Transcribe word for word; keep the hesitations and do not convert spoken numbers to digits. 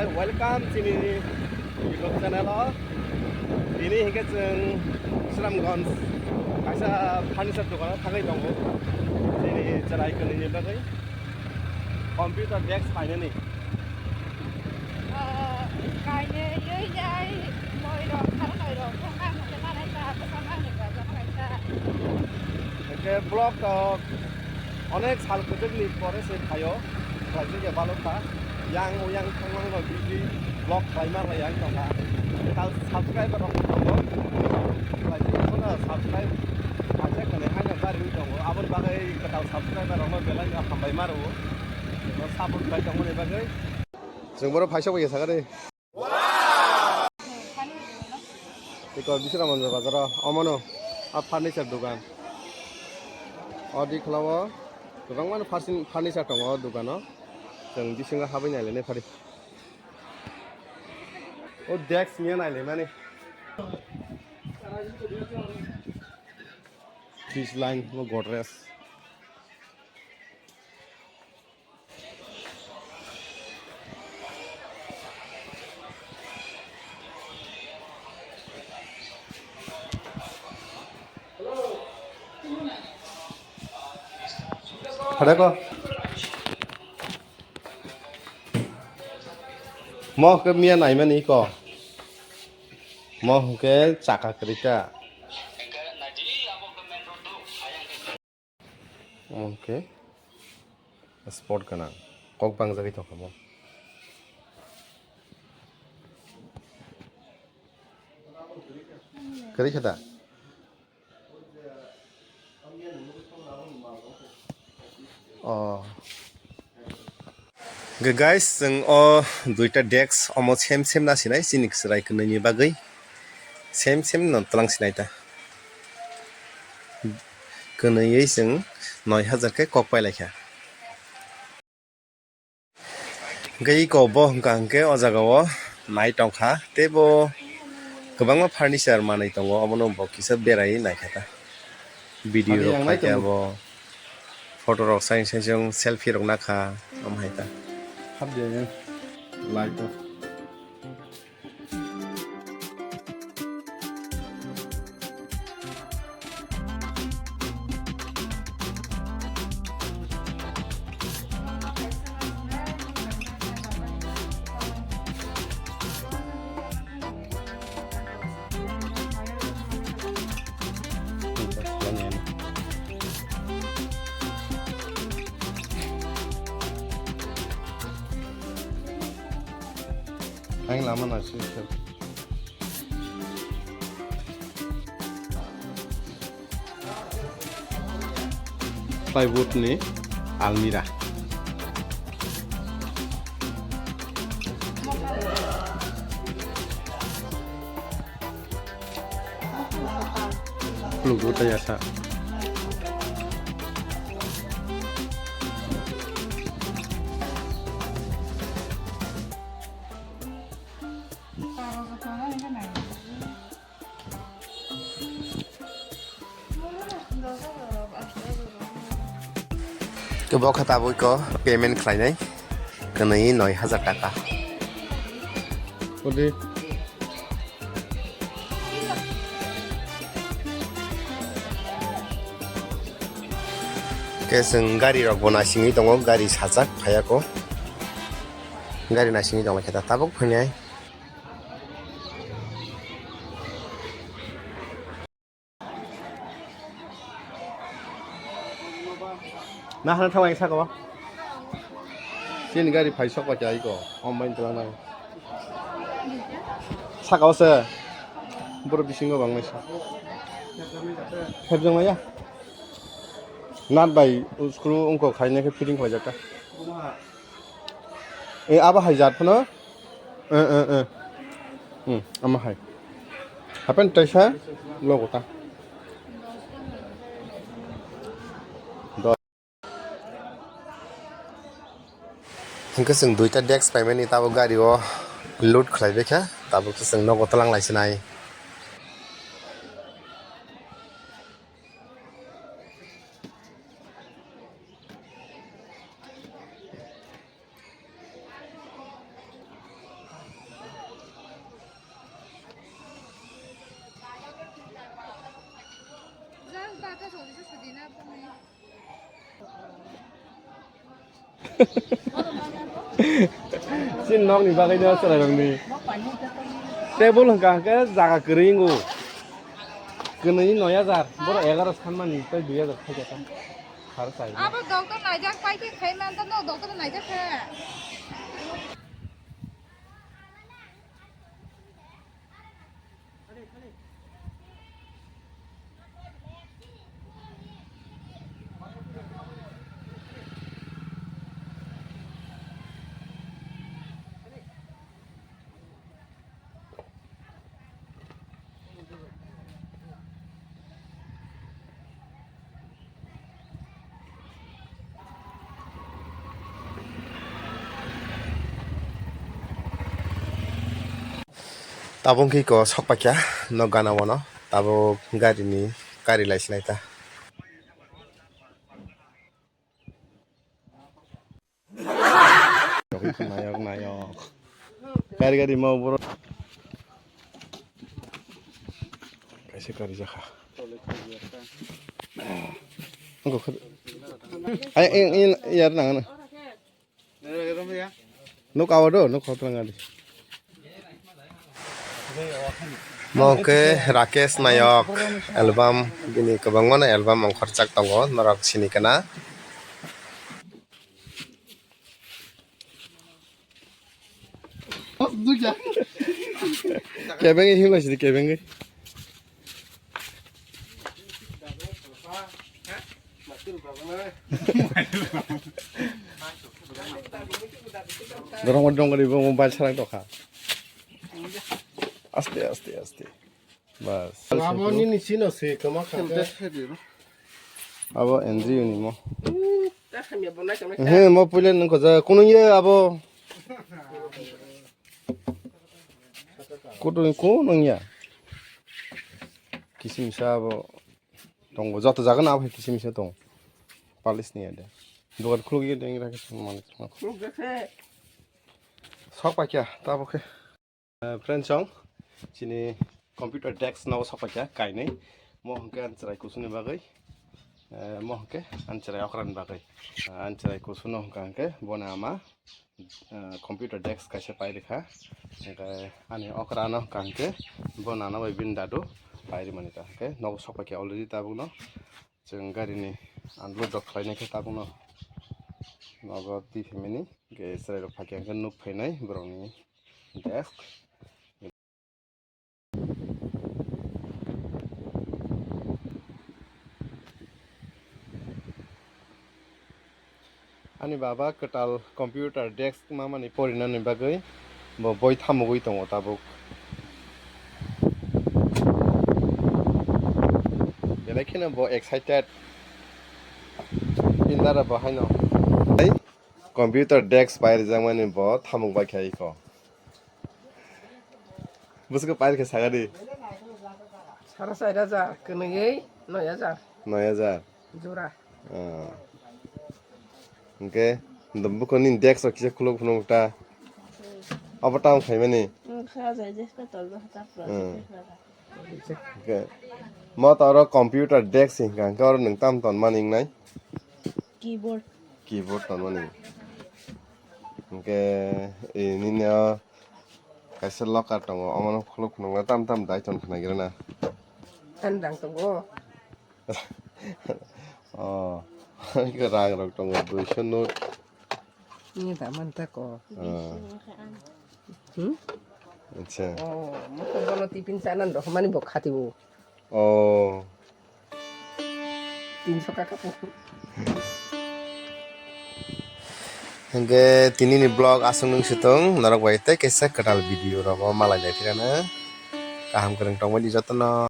Welcome chini YouTube channel o. Tini hingke chwng Suramganj kaisa furniture dogano thangwi tongo. Chini chwrai kwnwini bagwi computer desk painani. Ah, kainwi yui yai moi rok, kharo noi rok, thang ang hwnwi manai ta, bwsang ang ni gajak kaisa. Hingke vlog rok onek sal kwchwkni pore se phaio, khlaijak ya balo kha. Yang o yang thangmano busy vlog khlaima lai yang tongkha. Kwtal subscriber rok tongo, khlaijak ya bono subscribe khaijak hwnwi haino bari tongo. Aboni bagwi kwtal subscriber rokno belai no hambai ma rwo. Support khlai tongmani bagwi. Chwng boro phaisa bai sakha de. Eko Bisramganj bazar o, omono a furniture dogan. O di khla o kwbangma furniture tongo o dogano. Chwng bisingo habwi nailainai phari. O desk niya nailaimani. Fridge line o Godrej. Khade ko. Mo ke miya naimani ko. Mo hwnkhe chaka kwrwi ta. Omo khe spot gwnang, kok bangjagwi tongkha mo. Kwrwi khe da? Oh. Hwnkhe guys, chwng o duita desk omo same same nasinai chini chwrai kwnwini bagwi. Same same no twlang sinai ta. Kwnwiwi chwng noi hajar khe kok pai lai kha. Hwnkhe iko bo hwnkha hwnkhe o jaga o nai tongkha tei bo kwbangma furniture manwi tongo, obono bo kisa berai naikha ta. Video rok khaikhe abo photo rok sai sai selfie rok nakha omo hai ta. Hap de light o. Ang lama na sih. Plywood ni almirah. Plywood ya sa. Kebo kha tabuk ko payment khlainai kwnwi noi hajar taka. Odi. Khe chwng gari rok bo naisingwi tongo, gari sajak phaiya ko. Gari naisingwi tongla khe ta tabuk phainai. Na hana thangla saka o. Chini gari phai sok bai khe aiko. Om bai tlang nang. Saka o se. Boro bisingo bang naisa. Khebjang maya. Nat bai uskru ungko khaina khe fitting khlaijak ta. E, abo hai jat phano. Eh, eh, eh. Hmm, ama hai. Hapen taisa logo ta. Do. Hingke chwng duita desk paimani tabuk gari o load khlai baikha, tabuk khe chwng nogo twlang lai sinai. Chini nokni bagwi no chwrairokni table hwnkha hwnkhe jaga kwrwi wngo. Kwnwi noi hajar, boro egaroh sanmani tei dui hajar khaijak kha. Abo doctor naijak pai khe khai man tano, doctor naijak khe. Tabuk khe ko sok paikha nok gana o no, tabuk gari ni gari lai sinai ta. Nayok, nayok. Gari, gari, mau bro. Kaisa gari jakha. Nokha. Ay, ay, ay, yar nang na. Nuk awa do, nuk hotrang gari. Mo khe Rakesh Nayok album, bini kwbangma no album ongkhorjak tongo, norok sini kana. Kebengwi himlai sidi kebengwi. Dorong dorong gari bo mobile sarang tokha. Aste, aste, aste. Bas. Abo nini sino se kama kha. Abo Andrew ni mo. He, mo puila nang ko ja kunung ye abo. Kutung kunung ya. Kisim sa abo. Tongo, joto jaga no abo hai kisim sa tong. Palis ni ade. Dogan khuluk ye deng ra kisim man. Sok paikha, tabo khe. Eh, friends song, chini computer desk no sok paikha kainwi. Mo hwnkhe an chwrai kusuni bagwi. Eh, mo hwnkhe an chwrai okra ni bagwi. Eh, an chwrai kusuno hwnkha hwnkhe boni ama, eh, computer desk kaisa pai rikha. Hwnkhe ani okra no hwnkha hwnkhe bo nana bai bini dadu pai rimani ta. Hwnkhe nogo sok paikha already tabuk no. Chwng gari ni unload rok khlai nai khe tabuk no nogo twi phaimani. Hwnkhe chwrai rok phaikha hwnkhe nuk phainai borok ni desk. Ani baba kwtal computer desk mamani porinani bagwi bo boi thamugwi tongo tabuk. Belai kheno bo excited. Pindara bo haino. Hai, computer desk pai rijakmani bo thamuk bai kha iko. Bwswk pair khe sagadi. Sara char hajar, kwnwi noi hajar. Noi hajar. Jora. Ah. Hwnkhe, bukhoni desk rok kisa khuluk phunuk ta. Abo tamo khaimani. Wng kha jai jai khe tolbo hata project. Hmm. Hwnkhe, mo to oro computer desk hwnkha, hwnkhe oro nwng tam tonmani wngnai? Keyboard. Keyboard tonmani. Hwnkhe, eh, nini o kaisa locker tongo, omono khuluk phunukna tam tam dai ton khna girana. Andang tongo. Oh, rang rok tongo, duiso note. Ni da man ta ko. Ah. Hmm? Acha. Oh, mo ko bono tiffin chanan do mani bo khati bo. Oh. Tinso kaka po. Hingke tini ni vlog aswk nung situng norok bai tei kaisa kwtal video rogo malai lai phirano kaham kwrwng tongmani jotono.